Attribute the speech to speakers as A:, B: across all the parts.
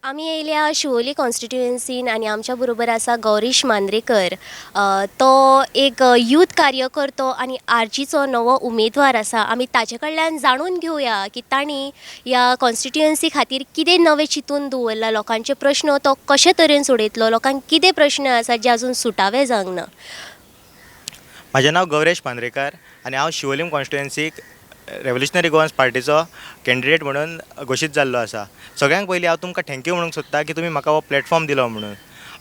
A: आमी येयल्या शिवोली कॉन्स्टिट्युएन्सीन आनी आमच्या बरोबर आसा गौरीश मांद्रेकर. तो एक यूथ कार्यकर्तो आनी आरजीचो नवो उमेदवार आसा. आमी ताचे कडल्यान जाणून घेवया की तांणी ह्या कॉन्स्टिट्युएन्सी खातीर कितें नवें चिंतून दवरलां, लोकांचे प्रश्न तो कशे तरेन सोडयतलो, लोकांक कितें प्रश्न आसा जे आजून सुटावे जावंक ना.
B: म्हाजें नांव गौरेश मांद्रेकार आनी हांव शिवोलीम कॉन्स्टिट्युएन्सीक रेवोल्युशनरी गोवन्स पार्टीचो कॅन्डिडेट म्हणून घोशीत जाल्लो आसा. सगळ्यांत पयलीं हांव तुमकां thank you म्हणूंक सोदता की तुमी म्हाका हो प्लॅटफॉर्म दिलो म्हणून.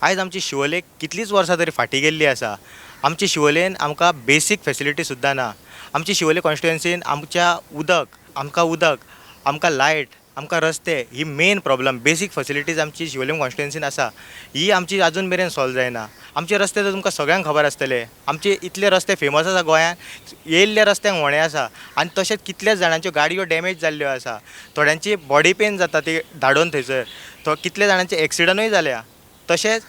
B: आयज आमची शिवोले कितलींच वर्सां तरी फाटीं गेल्ली आसा. आमची शिवोलेन आमकां बेसीक फेसिलिटी सुद्दां ना. आमची शिवोले कॉन्स्टिट्युएन्सीन आमच्या उदक, आमकां उदक, आमकां लायट, आमकां रस्ते ही मेन प्रॉब्लम. बेसीक फेसिलिटीज आमची शिवोलीम कॉन्स्टिट्युएन्सीन आसा ही आमची आजून मेरेन सॉल्व जायना. आमचे रस्ते तर तुमकां सगळ्यांक खबर आसतले. आमचे इतले रस्ते फेमस आसा गोंयांत, येयल्ल्या रस्त्यांक होणे आसा आनी तशेंच कितल्याच जाणांच्यो गाडयो डॅमेज जाल्ल्यो आसा. थोड्यांची बॉडी पेन जाता ती धाडून थंयसर, तो कितले जाणांचे एक्सिडंटूय जाल्या, तशेंच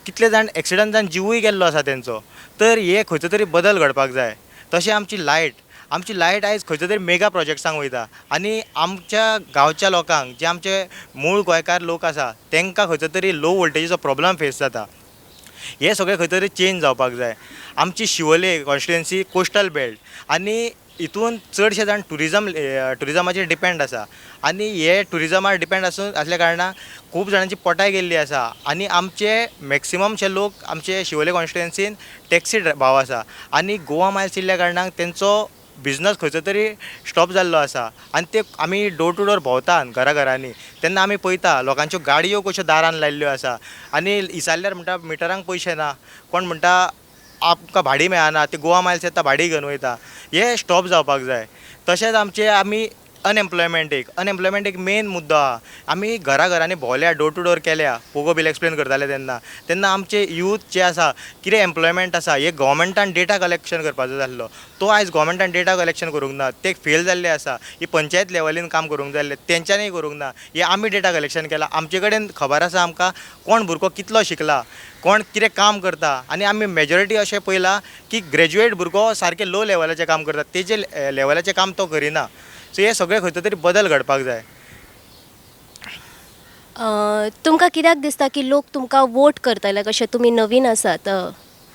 B: कितले जाण एक्सिडंट जावन जिवूय गेल्लो आसा तेंचो. तर हे खंयचो तरी बदल घडपाक जाय. तशें आमची लायट, आमची लायट आयज खंयच्या तरी मेगा प्रोजेक्ट्सांक वयता आनी आमच्या गांवच्या लोकांक, जे आमचे मूळ गोंयकार लोक आसा तेंकां खंयचो तरी लो वोल्टेजीचो प्रॉब्लम फेस जाता. हे सगळें खंय तरी चेंज जावपाक जाय. आमची शिवोले कॉन्स्टिट्युएन्सी कोस्टल बेल्ट आनी हितून चडशे जाण ट्युरिजमाचेर डिपेंड आसा आनी हे ट्युरिजमार डिपेंड आसून आसल्या कारणान खूब जाणांची पोटाय गेल्ली आसा आनी आमचे मॅक्सिममशे लोक आमचे शिवोले कॉन्स्टिट्युएन्सीन टॅक्सी भाव आसा आनी गोवा मायल्स येयल्ल्या कारणान तेंचो बिजनस खंयचो तरी स्टॉप जाल्लो आसा. आनी ते आमी डोर टू डोर भोंवता घरा घरांनी तेन्ना आमी पळयता लोकांच्यो गाडयो कश्यो दारान लायिल्ल्यो आसा आनी इसारल्यार म्हणटा मिटरांक पयशे ना, कोण म्हणटा आमकां भाडी मेळना, ते गोवा मायल्स येता भाडी घेवन वयता. हे स्टॉप जावपाक जाय. तशेंच आमचे आमी अनएम्प्लॉयमेंट, एक अनएम्प्लॉयमेंट एक मेन मुद्दो आहा. आमी घरा घरांनी भोंवल्या, डोर टू डोर केल्या, पोगो बील एक्सप्लेन करताले तेन्ना, तेन्ना आमचे यूथ जे आसा कितें एम्प्लॉयमेंट आसा हे गोवोरमेंटान डेटा कलेक्शन करपाचो जाल्लो, तो आयज गोवोरमेंटान डेटा कलेक्शन करूंक ना, ते फेल जाल्ले आसा. ही पंचायत लेवलीन काम करूंक जाय आसलें तेंच्यांनी करूंक ना. हे आमी डेटा कलेक्शन केला, आमचे कडेन खबर आसा आमकां कोण भुरगो कितलो शिकला, कोण कितें काम करता आनी आमी मेजॉरिटी अशें पळयलां की ग्रेज्युएट भुरगो सारकें लो लेवलाचें काम करता, तेजे लेवलाचें काम तो करिना. सो हे सगळें खंयचो तरी बदल घडपाक जाय.
A: तुमकां कित्याक दिसता की लोक तुमकां वोट करतले कशें तुमी नवीन आसात?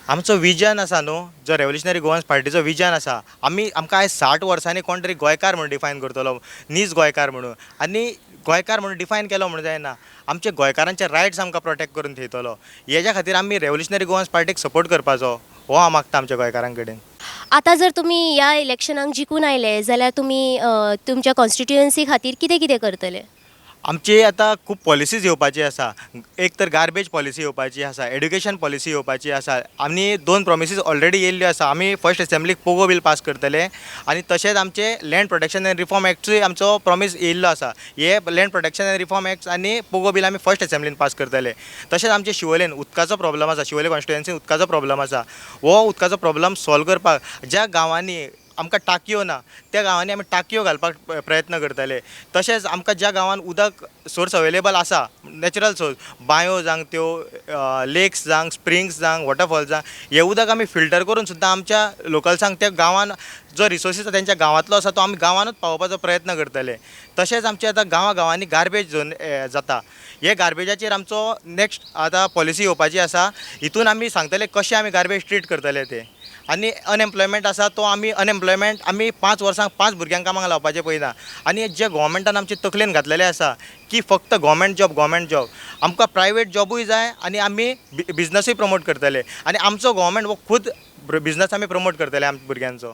B: आमचो विजन आसा न्हू, जो रेवोल्युशनरी गोवन्स पार्टीचो विजन आसा, आमी आमकां आयज 60 वर्सांनी कोण तरी गोंयकार म्हणून डिफायन करतलो, नीज गोंयकार म्हणून. आनी गोंयकार म्हणून डिफायन केलो म्हणून जायना, आमचे गोंयकारांचे रायट्स आमकां प्रोटेक्ट करून थेयतलो. हेज्या खातीर आमी रेवोल्युशनरी गोवन्स पार्टीक सपोर्ट करपाचो हो हांव मागता आमच्या गोंयकारां कडेन.
A: आतां जर तुमी ह्या इलेक्शनाक जिखून आयले जाल्यार तुमी तुमच्या कॉन्स्टिट्युएन्सी खातीर कितें कितें करतले?
B: आमची आतां खूब पॉलिसीज येवपाची आसा. एक तर गार्बेज पॉलिसी येवपाची आसा, एड्युकेशन पॉलिसी येवपाची आसा. आनी 2 प्रोमिसीस ऑलरेडी येयल्ल्यो आसा. आमी फर्स्ट असेंब्लीक पोगो बील पास करतले आनी तशेंच आमचे लँड प्रोटेक्शन एंड रिफॉर्म एक्टूय आमचो प्रोमीस येयल्लो आसा. हे land protection and reform act आनी पोगो बील आमी फर्स्ट असेंब्लीन पास करतले. तशेंच आमचे शिवोलेन उदकाचो प्रॉब्लम आसा, शिवोले कॉन्स्टिट्युएन्सीन उदकाचो प्रॉब्लम आसा. हो उदकाचो प्रॉब्लम सॉल्व करपाक ज्या गांवांनी आमकां टाकयो ना त्या गांवांनी आमी टाकयो घालपाक प्रयत्न करतले. तशेंच आमकां ज्या गांवांत उदक सोर्स अवेलेबल आसा, नॅचरल सोर्स, बांयो जावं त्यो लेक्स जावं, स्प्रिंग्स जावं, वॉटरफॉल जावं, हें उदक आमी फिल्टर करून सुद्दां आमच्या लोकल्सांक त्या गांवांत जो रिसोर्सीस आसा तेंच्या गांवांतलो आसा तो आमी गांवांनूच पावोवपाचो प्रयत्न करतले. तशेंच आमचे आतां गांवां गांवांनी गार्बेज झोन जाता, हे गार्बेजाचेर आमचो नेक्स्ट आतां पॉलिसी येवपाची आसा. हितून आमी सांगतले कशें आमी गार्बेज ट्रीट करतले ते. आनी अनएम्प्लॉयमेंट आसा तो आमी अनएम्प्लॉयमेंट आमी 5 वर्सांक 5 भुरग्यांक कामाक लावपाचें पळयना. आनी जे गोवोरमेंटान आमचे तकलेन घातलेलें आसा की फक्त गव्हर्मेंट जॉब, गव्हर्मेंट जॉब, आमकां प्रायवेट जॉबूय जाय आनी आमी बिजनसूय प्रमोट करतले आनी आमचो गव्हर्मेंट हो खूद बिजनस आमी प्रमोट करतले आमच्या भुरग्यांचो.